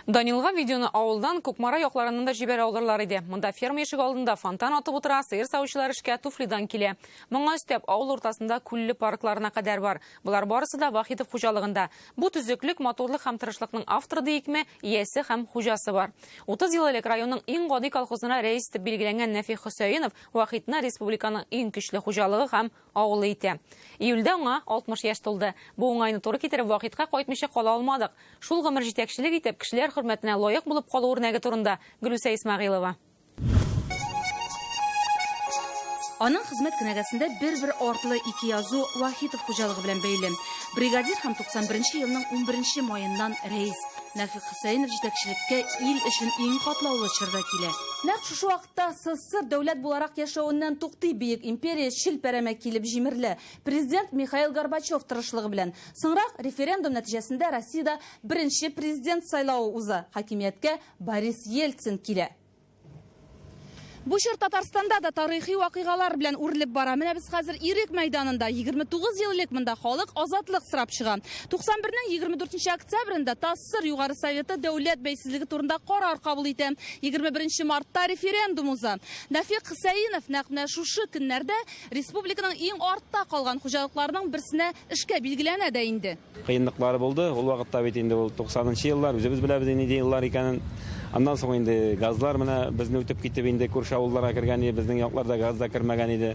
Данилга видеоны авылдан Кукмара якларыннан да җибәрә алырлар иде. Монда ферма ишек алдында фонтан атып утыра, сыер савучылар эшкә туфлидан килә. Моңа өстәп, авыл уртасында күлле паркларына кадәр бар. Болар барысы да Вахитов хуҗалыгында. Бу төзеклек, матурлык һәм тырышлыкның авторы диикме, иясе һәм хуҗасы бар. 30 ел элек районның иң гади колхозына рәис итеп билгеләнгән Нәфих Хөсәенов Вахитны республиканың иң көчле хуҗалыгы һәм авылы итә. Июльдә аңа 60 яшь тулды. Бу уңайны туры китереп, Вахитка кайтмыйча кала алмадык. Шул гомер җитәкчелек итеп, кешеләр хөрмәтенә лаек булып калу үрнәге турында Гөлүсә Исмәгыйлова. Аның хезмәт кенәгәсендә бер-бер артлы ике язу Вахитов хуҗалыгы белән бәйле. Бригадир һәм 91 нче елның унберенче маеннан рәис. Нәфыйк Хөсәенов җитәкчелеккә ил өчен иң катлаулы чорда килә. Нәкъ шушы вакытта СССР дәүләт буларак яшәвеннән туктый, бөек империя челпәрәмә килеп җимерелә. Президент Михаил Горбачев тырышлыгы белән. Соңрак референдум нәтиҗәсендә Россиядә беренче президент сайлавы уза, хакимияткә Борис Ельцин килә. Бу чор Татарстанда да тарихи вакыйгалар белән үрелеп бара. Менә без хәзер Ирек мәйданында. 29 ел элек монда халык азатлык сорап чыга. 91-нең 24 октябрендә ТАССР Югары Советы дәүләт бәйсезлеге турында карар кабул итә. 21 мартта референдум уза. Нәфыйк Хөсәенов нәкъ менә шушы көннәрдә республиканың иң артта калган хуҗалыкларының берсенә эшкә билгеләнә дә инде. Кыенлыклары булды. Ул вакытта бит инде ул 90 нчы еллар, үзебез беләбез инде нинди еллар икәнен. Аннан соң инде газлар менә безне үтеп китеп инде күрше авылларга кергән иде, безнең якларда газ да кермәгән иде.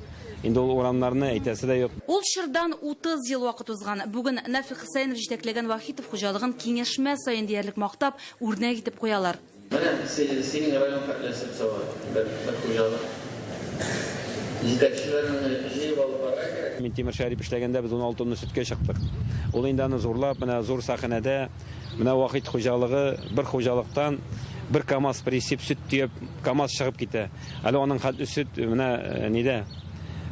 Инде ул урамнарны әйтәсе дә юк. Ул чордан 30 ел вакыт узган. Бүген Нәфыйк Хөсәенов җитәкләгән Вахитов хуҗалыгын киңәшмә саен диярлек мактап, үрнәк итеп куялар. Менә синең район хәтле сөт сава бер хуҗалык. Җитәкчеләрне җыеп алып барырга кирәк. Минтимер Шәрип эшләгәндә без 16 тонна сөткә чыктык. Ул инде аны зурлап, менә зур сәхнәдә, менә Вахит хуҗалыгы бер хуҗалыктан бер КАМАЗ присеп сөт төяп, КАМАЗ чыгып китә. Әле аның хәтле сөт менә нидә,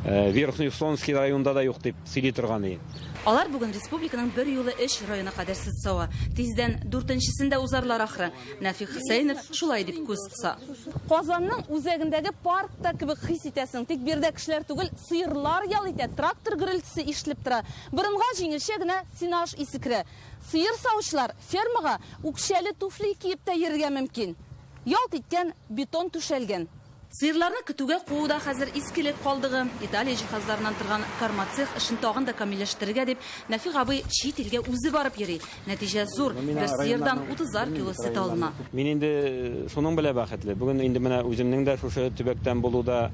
Верхнеуслонский районында да юк дип сөйли торган иде. Алар бүген республиканың берьюлы өч районы кадәр сөт сава. Тиздән дүртенчесен дә узарлар ахры. Нәфыйк Хөсәенов шулай дип күз кыса. Казанның үзәгендәге паркта кебек хис итәсең. Тик биредә кешеләр түгел, сыерлар ял итә, трактор гөрелтесе ишетелеп тора. Борынга җиңелчә генә сенаж исе керә. Сыер савучылар фермага үкчәле туфли киеп тә йөрергә мөмкин. Ялт иткән бетон түшәлгән. Сыерларны көтүгә куу да хәзер искелек калдыгы. Италия җиһазларыннан торган кормоцех эшен тагын да камилләштерергә дип, Нәфыйк абый чит илгә үзе барып йөри. Нәтиҗә зур, бер сыердан утызар кило сөт алына. Мин инде шуның белән бәхетле. Бүген инде менә үземнең дә шушы төбәктән булу да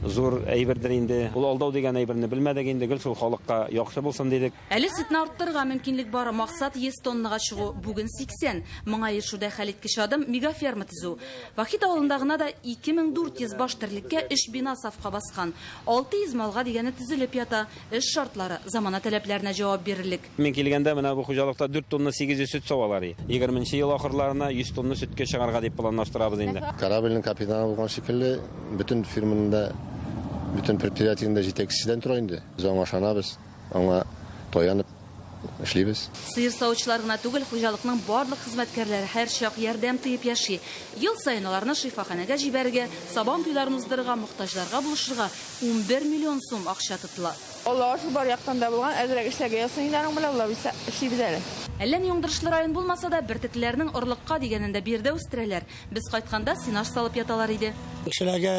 зур әйбердер инде. Ул алдау дигән әйберне белмәдек инде, гел шул халыкка яхшы булсын дидек. Әле сөтне арттырырга мөмкинлек бар, максат 100 тоннага чыгу, бүген 80. Моңа ирешүдә хәлиткеч адым, мегаферма төзү. Вахит авылында гына да 2400 баш терлеккә өч бина сафка баскан. 600 малга дигәне төзелеп ята. Эш шартлары замана таләпләренә җавап бирерлек. Мин килгәндә менә бу хуҗалыкта дүрт тонна 800 сөт савалар иде. Егерменче ел ахырларына 100 тонна сөткә чыгарга дип планлаштырабыз инде. Корабльнең капитаны булган шикелле, бөтен фирманың да, бөтен предприятиенең дә җитәкчеседән тора инде. Без аңа ышанабыз. Аңа таянып эшлибез. Сыер савучылар гына түгел, хуҗалыкның барлык хезмәткәрләре һәрчак ярдәм тоеп яши. Ел саен аларны шифаханәгә җибәрергә, Сабан туйларын уздырырга, мохтаҗларга булышырга 11 миллион сум акча тотыла. Аллага шөкер, бар яктан да булган, әзрәк эшләргә язсын инде аның белән, Алла боерса, эшлибез әле. Әллә ни уңдырышлы район булмаса да, бөртеклеләрнең орлыкка дигәнен дә биредә үстерәләр. Без кайтканда сенаж салып яталар иде. Кешеләргә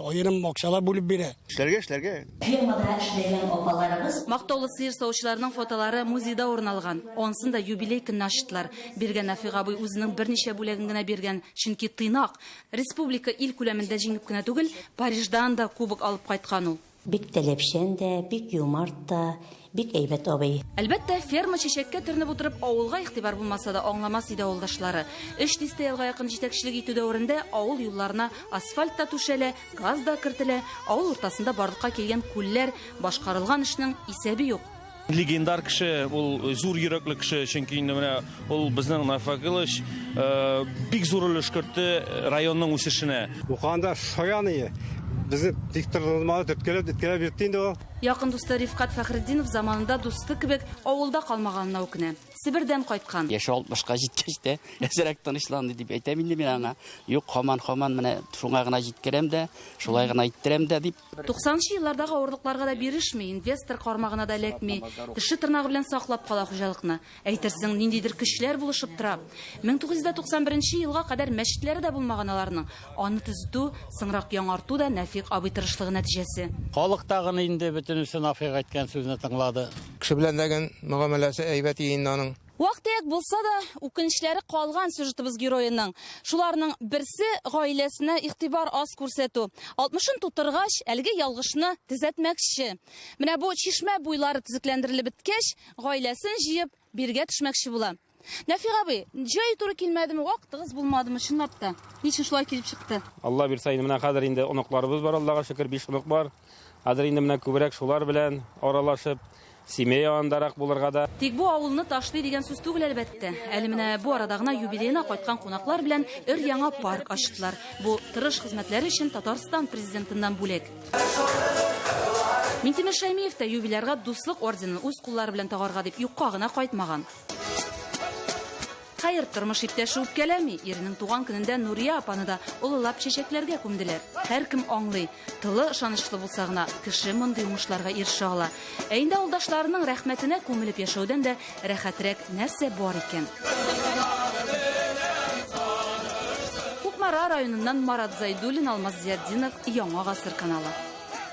аерым акчалар бүлеп бирә. Эшләргә, эшләргә. Фермада эшләгән апаларыбыз. Мактаулы сыер савучыларның фотолары музейда урын алган. Ансын да юбилей көнне ачтылар. Биргән Нәфыйк абый үзенең берничә бүләген генә биргән, чөнки тыйнак. Республика, ил күләмендә җиңеп кенә түгел, Париждан да кубок алып кайткан ул. Бик таләпчән дә, бик юмарт та, бик әйбәт абый. Әлбәттә, ферма чәчәккә төренеп утырып, авылга игътибар булмаса да аңламас иде авылдашлары. Өч дистә елга якын җитәкчелек итү дәверендә авыл юлларына асфальт та түшәлә, Газ да кертелә, авыл уртасында барлыкка килгән күлләр, башкарылган эшнең исәбе юк. Легендар кеше, ул зур йөрәкле кеше, чөнки инде менә ул безнең Нафакилович э, бик зур өлеш кертте районның үсешенә. Укыганда шаян ие. Безне тик тордырмады, төрткәләп, төрткәләп йөртте инде ул. Якын дусты Рифкать Фәхретдинов заманында дусты кебек авылда калмаганына үкенә. Себердән кайткан. Яше 60-ка җиткәч тә, әзрәк тынычланды дип әйтәм инде мин аңа. Юк, һаман-һаман менә шуңа гына җиткерәм дә, шулай гына иттерәм дә дип. 90 еллардагы авырлыкларга да бирешми, инвестор кармагына да эләкми. Теше тырнагы белән саклап кала хуҗалыкны. Әйтерсең, ниндидер көчләр булышып тора. 1991 елга кадәр мәчетләре дә булмаган аларның. Аны төзетү, соңрак яңарту да Нәфыйк абый тырышлыгы нәтиҗәсе. Халык тагын инде бөтенесе Нәфыйк әйткән сүзне тыңлады. Кеше белән дә мөгамәләсе әйбәт инде аның. Вак-төяк булса да, үкенечләре калган сюжетыбыз героеның. Шуларның берсе гаиләсенә игътибар аз күрсәтү. 60-ын тутыргач, әлеге ялгышны төзәтмәкче. Менә бу чишмә буйлары төзекләндерелеп беткәч, гаиләсен җыеп, биргә төшмәкче була. Нәфыйк абый, җай туры килмәдеме, вакытыгыз булмадымы, чынлап та? Ничек шулай килеп чыкты? Алла бирсә, инде менә хәзер инде оныкларыбыз бар, Аллага шөкер, 5 онык бар. Хәзер инде менә күбрәк шулар белән аралашып, семья янындарак булырга да. Тик бу авылны ташлый дигән сүз түгел, әлбәттә. Әле менә бу арада гына юбилеена кайткан кунаклар белән өр-яңа парк ачтылар. Бу тырыш хезмәтләре өчен Татарстан президентыннан бүләк. Минтимер Шәймиев тә юбилярга Дуслык орденын үз куллары белән тагарга дип юкка гына кайтмаган. Хәер, тормыш иптәше үпкәләми. Иренең туган көнендә Нурия апаны да олылап чәчәкләргә күмделәр. Һәркем аңлый, тылы ышанычлы булса гына кеше мондый уңышларга ирешә ала. Ә инде авылдашларының рәхмәтенә күмелеп яшәүдән дә рәхәтрәк нәрсә бар икән? Кукмара районыннан Марат Зайдуллин, Алмаз Зиятдинов, Яңа Гасыр каналы.